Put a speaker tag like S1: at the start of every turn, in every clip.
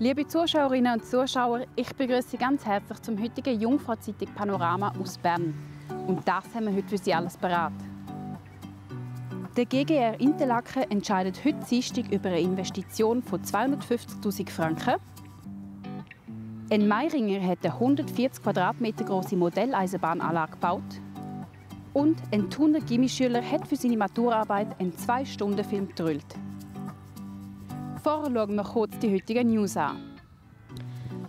S1: Liebe Zuschauerinnen und Zuschauer, ich begrüße Sie ganz herzlich zum heutigen Jungfrau-Zeitung Panorama aus Bern. Und das haben wir heute für Sie alles parat. Der GGR Interlaken entscheidet heute Dienstag über eine Investition von 250'000 Franken. Ein Mairinger hat eine 140 Quadratmeter große Modelleisenbahnanlage gebaut. Und ein Thuner Gimmischüler hat für seine Maturarbeit einen 2-Stunden-Film gedrillt. Vorher schauen wir kurz die heutigen News an.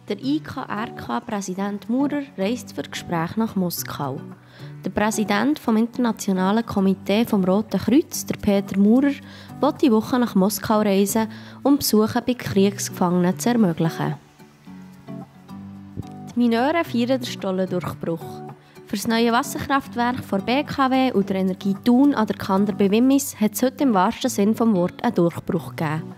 S2: Der IKRK-Präsident Maurer reist für Gespräche nach Moskau. Der Präsident vom Internationalen Komitee vom Roten Kreuz, der Peter Maurer, will die Woche nach Moskau reisen, um Besuche bei Kriegsgefangenen zu ermöglichen. Die Mineure feiern den Stollendurchbruch. Für das neue Wasserkraftwerk von BKW und der Energie Thun an der Kander bei Wimmis hat es heute im wahrsten Sinn des Wortes einen Durchbruch gegeben.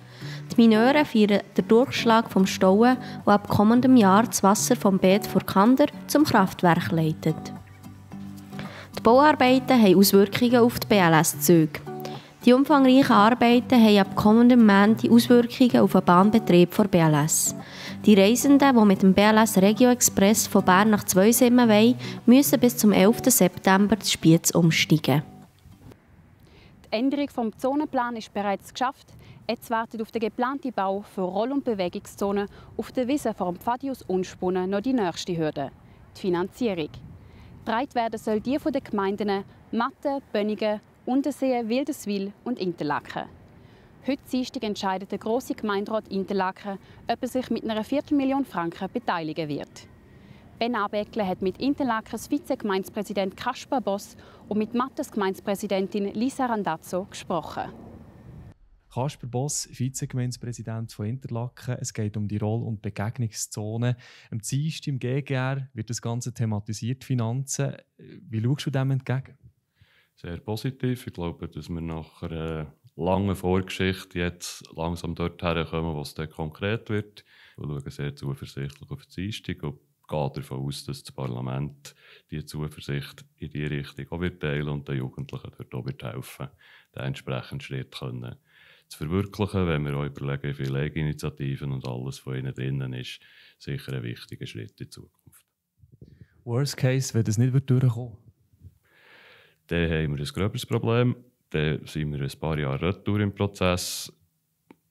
S2: Die Mineure feiern den Durchschlag vom Stauen, der ab kommendem Jahr das Wasser vom Beet vor Kander zum Kraftwerk leitet. Die Bauarbeiten haben Auswirkungen auf die BLS-Züge. Die umfangreichen Arbeiten haben ab kommendem Montag Auswirkungen auf den Bahnbetrieb der BLS. Die Reisenden, die mit dem BLS Regio Express von Bern nach Zweisimmen wollen, müssen bis zum 11. September zu Spiez umsteigen.
S1: Die Änderung des Zonenplans ist bereits geschafft. Jetzt wartet auf den geplanten Bau für Roll- und Bewegungszonen auf der Wiese vor dem Pfadius Unspunnen noch die nächste Hürde, die Finanzierung. Getragen werden soll die von den Gemeinden Matten, Bönigen, Unterseen, Wilderswil und Interlaken. Heute Dienstag entscheidet der grosse Gemeinderat Interlaken, ob er sich mit einer 250.000 Franken beteiligen wird. Ben Abekle hat mit Interlakens Vizegemeindepräsident Kaspar Boss und mit Mattes Gemeindepräsidentin Lisa Randazzo gesprochen.
S3: Kaspar Boss, Vizegemeindepräsident von Interlaken. Es geht um die Roll- und Begegnungszone. Am Dienstag im GGR wird das Ganze thematisiert, Finanzen. Wie schaust du dem entgegen?
S4: Sehr positiv. Ich glaube, dass wir nach einer langen Vorgeschichte jetzt langsam dort herkommen, wo es dann konkret wird. Wir schauen sehr zuversichtlich auf die Dienstag und gehen davon aus, dass das Parlament diese Zuversicht in die Richtung auch wird teilen und den Jugendlichen dort auch wird helfen, den entsprechenden Schritt zu verwirklichen, wenn wir auch überlegen, wie viele Eigeninitiativen und alles von ihnen drinnen ist, sicher ein wichtiger Schritt in die Zukunft.
S3: Worst case, wenn das nicht durchkommen.
S4: Dann haben wir ein gröberes Problem. Dann sind wir ein paar Jahre retour im Prozess.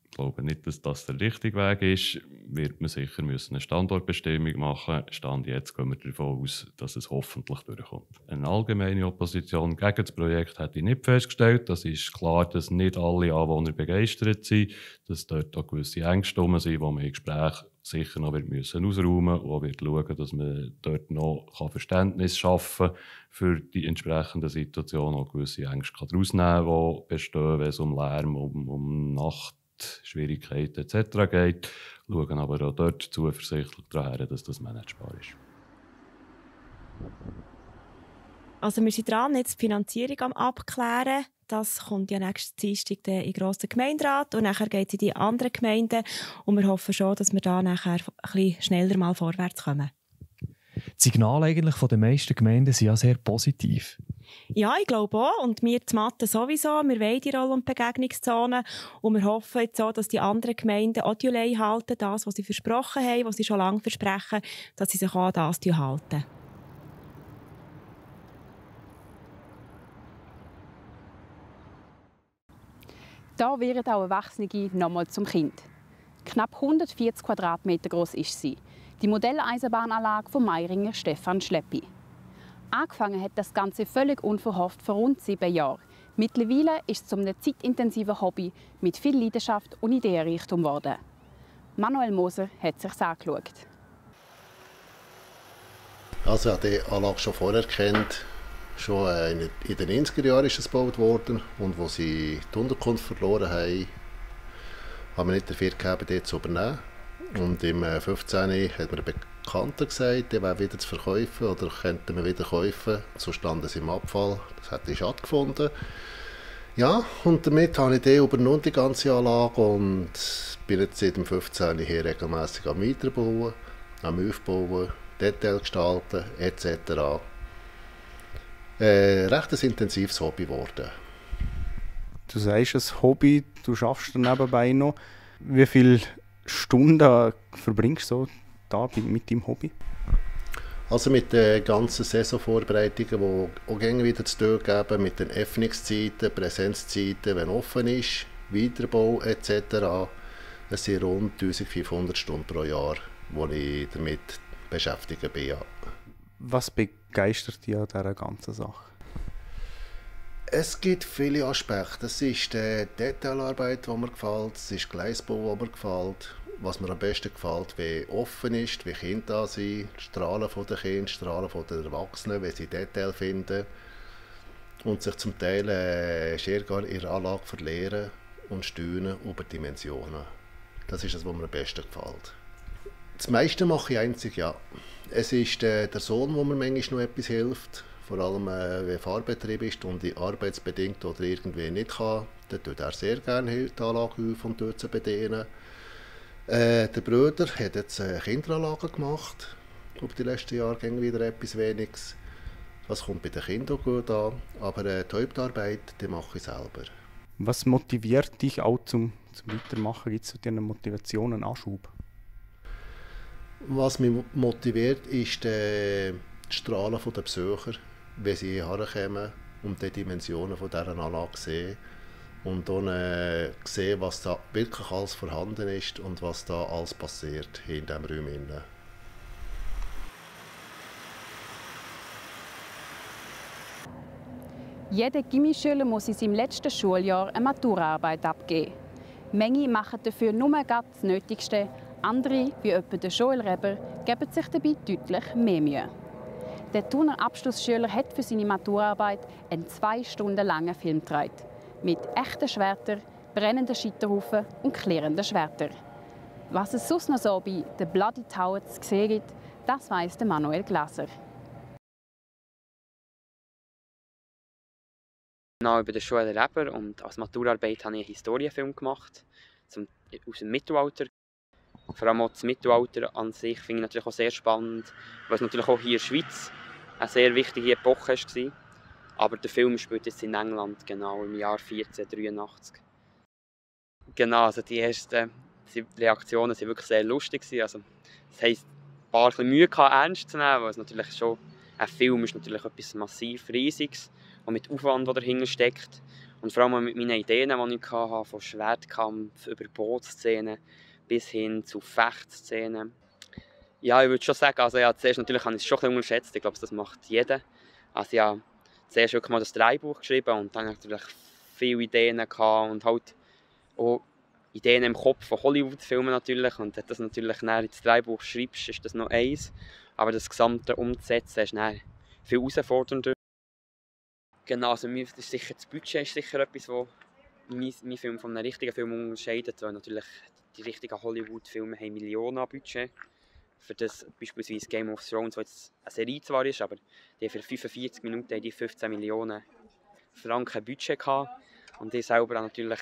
S4: Ich glaube nicht, dass das der richtige Weg ist. Wird man sicher eine Standortbestimmung machen müssen. Stand jetzt gehen wir davon aus, dass es hoffentlich durchkommt. Eine allgemeine Opposition gegen das Projekt hätte ich nicht festgestellt. Das ist klar, dass nicht alle Anwohner begeistert sind, dass dort auch gewisse Ängste sind, die man im Gespräch sicher noch ausräumen müssen und auch wird schauen, dass man dort noch Verständnis schaffen kann für die entsprechende Situation, auch gewisse Ängste daraus nehmen, die bestehen, wenn es um Lärm, um Nachtschwierigkeiten etc. geht. Schauen aber auch dort zuversichtlich daran, dass das managebar ist.
S5: Also wir sind dran, jetzt die Finanzierung am abklären. Das kommt ja nächsten Dienstag in den grossen Gemeinderat und nachher geht es in die anderen Gemeinden und wir hoffen schon, dass wir da nachher ein bisschen schneller mal vorwärts kommen.
S3: Die Signale eigentlich von den meisten Gemeinden sind ja sehr positiv.
S5: Ja, ich glaube auch. Und wir zu Mathe sowieso. Wir wollen die Roll- und Begegnungszone. Und wir hoffen jetzt auch, dass die anderen Gemeinden auch die Lei halten, das, was sie versprochen haben, was sie schon lange versprechen, dass sie sich auch an das halten.
S1: Da werden auch Erwachsene nochmal zum Kind. Knapp 140 Quadratmeter groß ist sie. Die Modelleisenbahnanlage von Mairinger Stefan Schleppi. Angefangen hat das Ganze völlig unverhofft vor rund 7 Jahren. Mittlerweile ist es zu einem zeitintensiven Hobby mit viel Leidenschaft und Ideenreichtum geworden. Manuel Moser hat es sich angeschaut.
S6: Also ich habe die Anlage schon vorher kennt. Schon in den 90er Jahren ist es gebaut worden. Und als sie die Unterkunft verloren haben, haben wir nicht dafür gegeben, die zu übernehmen. Und im 15. hat mir ein Bekannter gesagt, der wäre wieder zu verkaufen oder könnten wir wieder kaufen. So standen sie im Abfall. Das hat stattgefunden. Ja, und damit habe ich die übernommen, die ganze Anlage, und bin jetzt seit dem 15. hier regelmässig am Weiterbauen, am Aufbauen, Detail gestalten etc. Recht ein intensives Hobby geworden.
S7: Du sagst, ein Hobby, du schaffst dann nebenbei noch. Wie viele Stunden verbringst du so da mit deinem Hobby?
S6: Also mit den ganzen Saisonvorbereitungen, die auch gerne wieder zu tun geben, mit den Öffnungszeiten, Präsenzzeiten, wenn offen ist, Weiterbau etc. Es sind rund 1500 Stunden pro Jahr, wo ich damit beschäftigt bin. Ja.
S7: Was begeistert dich an dieser ganzen Sache?
S6: Es gibt viele Aspekte. Es ist die Detailarbeit, die mir gefällt, es ist Gleisbau, die mir gefällt. Was mir am besten gefällt, wie offen ist, wie Kinder da sind, die Strahlen der Kinder, die Strahlen der Erwachsenen, wie sie Detail finden und sich zum Teil sehr gar ihre Anlage verlieren und staunen über Dimensionen. Das ist das, was mir am besten gefällt. Das meiste mache ich einzig, ja. Es ist der Sohn, der mir manchmal noch etwas hilft, vor allem wenn Fahrbetrieb ist und ich arbeitsbedingt oder irgendwie nicht kann, dann tut er sehr gerne die Anlage auf und zu bedienen. Der Bruder hat jetzt Kinderanlagen gemacht, über die letzten Jahre ging wieder etwas Weniges. Das kommt bei den Kindern gut an, aber die Hauptarbeit die mache ich selber.
S7: Was motiviert dich auch zum Weitermachen? Gibt es dir eine Motivation, einen Anschub?
S6: Was mich motiviert, ist die Strahlen der Besucher, wenn sie herkommen und die Dimensionen dieser Anlage sehen. Und dann sehen, was da wirklich alles vorhanden ist und was da alles passiert hier in diesem Raum.
S1: Jeder Gymnasieschüler muss in seinem letzten Schuljahr eine Maturaarbeit abgeben. Manche machen dafür nur das Nötigste, andere, wie etwa der Joel Reber, geben sich dabei deutlich mehr Mühe. Der Thuner Abschlussschüler hat für seine Maturaarbeit einen 2 Stunden langen Film gedreht. Mit echten Schwertern, brennenden Scheiterhaufen und klirrenden Schwertern. Was es sonst noch so bei «The Bloody Tower» zu sehen gibt, das weiss Manuel Glaser.
S8: Genau, über den Joel Reber und als Maturaarbeit habe ich einen Historienfilm gemacht, aus dem Mittelalter. Vor allem auch das Mittelalter an sich finde ich natürlich auch sehr spannend, weil es natürlich auch hier in der Schweiz eine sehr wichtige Epoche war. Aber der Film spielt jetzt in England, genau im Jahr 1483. Genau, also die ersten Reaktionen waren wirklich sehr lustig. Also, das heisst, ein paar Mühe ernst zu nehmen, weil es natürlich schon, ein Film ist natürlich etwas massiv Riesiges und mit Aufwand, der dahinter steckt. Und vor allem mit meinen Ideen, die ich hatte, von Schwertkampf über Bootsszenen bis hin zu Fechtszenen. Ja, ich würde schon sagen, also ja, zuerst natürlich habe ich es schon ein bisschen unterschätzt. Ich glaube, das macht jeder. Also ja, zuerst wirklich mal das Drehbuch geschrieben und dann natürlich viele Ideen gehabt und halt auch Ideen im Kopf von Hollywood-Filmen natürlich. Und wenn du das natürlich näher ins Drehbuch schreibst, ist das noch eins. Aber das Gesamte umzusetzen ist dann viel herausfordernder. Genau, also das Budget ist sicher etwas, das mein Film von einem richtigen Film unterscheidet. Weil natürlich die richtigen Hollywood-Filme haben Millionen an Budget. Für das beispielsweise Game of Thrones, was jetzt eine Serie zwar ist, aber die für 45 Minuten haben die 15 Millionen Franken Budget gehabt. Und ich selber habe natürlich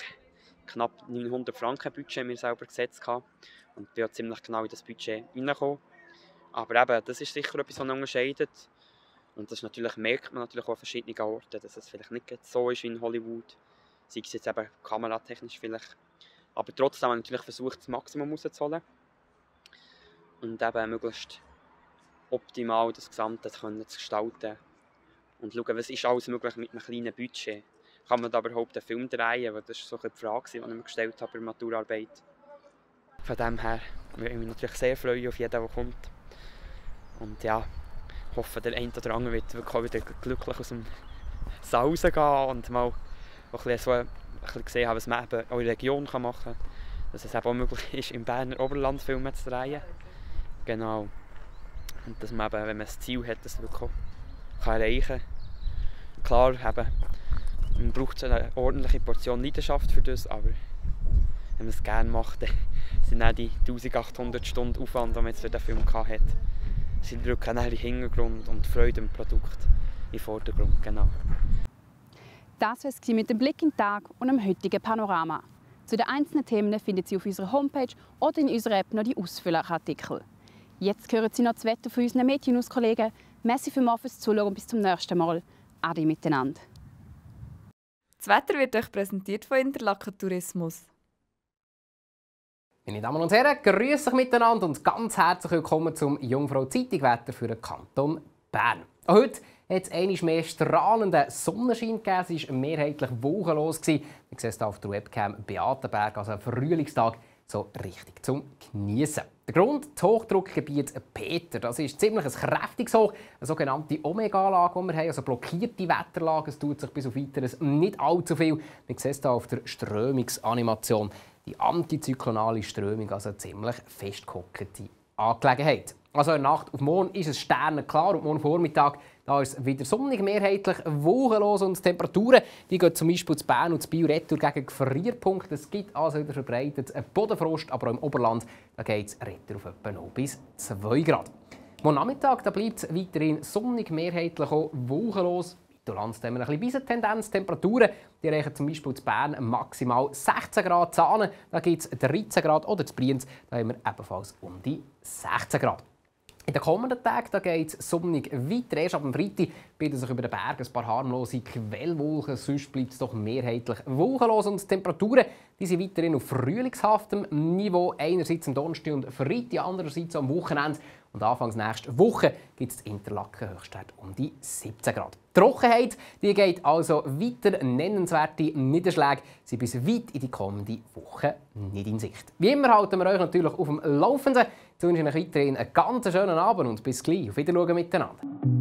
S8: knapp 900 Franken Budget mir selber gesetzt gehabt. Und bin auch ziemlich genau in das Budget reingekommen. Aber eben, das ist sicher etwas, was unterscheidet. Und das natürlich, merkt man natürlich auch an verschiedenen Orten, dass es vielleicht nicht so ist wie in Hollywood. Sei es jetzt eben kameratechnisch vielleicht. Aber trotzdem habe ich natürlich versucht, das Maximum rauszuholen. Und eben möglichst optimal das Gesamte zu gestalten. Und schauen, was ist alles möglich mit einem kleinen Budget. Kann man da überhaupt einen Film drehen? Weil das war so die Frage, die ich mir gestellt habe bei der Maturarbeit. Von dem her würde ich mich natürlich sehr freuen auf jeden, der kommt. Und ja, ich hoffe, der eine oder andere wird wirklich auch wieder glücklich aus dem Saal rausgehen und mal ein bisschen sehen, was man eben auch in der Region machen kann. Dass es eben auch möglich ist, im Berner Oberland Filme zu drehen. Genau. Und dass man eben, wenn man das Ziel hat, das wirklich erreichen kann. Klar, eben, man braucht eine ordentliche Portion Leidenschaft für das, aber wenn man es gerne macht, dann sind auch die 1800 Stunden Aufwand, die man jetzt für den Film hatte, sie drücken auch in den Hintergrund und die Freude am Produkt in den Vordergrund. Genau.
S1: Das war es mit dem Blick in den Tag und dem heutigen Panorama. Zu den einzelnen Themen findet Sie auf unserer Homepage oder in unserer App noch die Ausfüllartikel. Jetzt hören Sie noch das Wetter von unseren Medienhauskollegen. Merci fürs Zuschauen und bis zum nächsten Mal. Ade miteinander.
S9: Das Wetter wird euch präsentiert von Interlaken Tourismus. Meine Damen und Herren, grüße euch miteinander und ganz herzlich willkommen zum Jungfrau Zeitung-Wetter für den Kanton Bern. Heute hat es einmal mehr strahlenden Sonnenschein gegeben. Es war mehrheitlich wolkenlos. Wir sehen es hier auf der Webcam Beatenberg, also ein Frühlingstag, so richtig zum Genießen. Der Grund, das Hochdruckgebiet Peter. Das ist ziemlich ein kräftiges Hoch, eine sogenannte Omega-Lage, die wir haben, also blockierte Wetterlage. Es tut sich bis auf Weiteres nicht allzu viel. Wir sehen es hier auf der Strömungsanimation. Die antizyklonale Strömung, also eine ziemlich festgehockte Angelegenheit. Also in der Nacht auf morgen ist es sternenklar und morgen Vormittag da ist es wieder sonnig, mehrheitlich wolkenlos und die Temperaturen die gehen zum Beispiel zu Bern und zu Biel retour gegen Gefrierpunkt. Es gibt also wieder verbreitet einen Bodenfrost, aber auch im Oberland geht es retour auf etwa 0 bis 2 Grad. Morgen Nachmittag bleibt es weiterhin sonnig, mehrheitlich auch wolkenlos. Land haben wir eine bisschen Tendenz. Temperaturen die erreichen zum Beispiel zu Bern maximal 16 Grad, Zahnen, da gibt es 13 Grad oder zu Brienz, da haben wir ebenfalls um die 16 Grad. In den kommenden Tagen geht es sonnig weiter. Erst ab dem Freitag bilden sich über den Bergen ein paar harmlose Quellwolken. Sonst bleibt es doch mehrheitlich wolkenlos. Und die Temperaturen die sind weiterhin auf frühlingshaftem Niveau. Einerseits am Donnerstag und Freitag, andererseits am Wochenende. Und anfangs nächste Woche gibt es in Interlaken Höchstwert um die 17 Grad. Die Trockenheit die geht also weiter. Nennenswerte Niederschläge sind bis weit in die kommende Woche nicht in Sicht. Wie immer halten wir euch natürlich auf dem Laufenden. Ich wünsche euch weiterhin einen ganz schönen Abend und bis gleich. Auf Wiedersehen miteinander.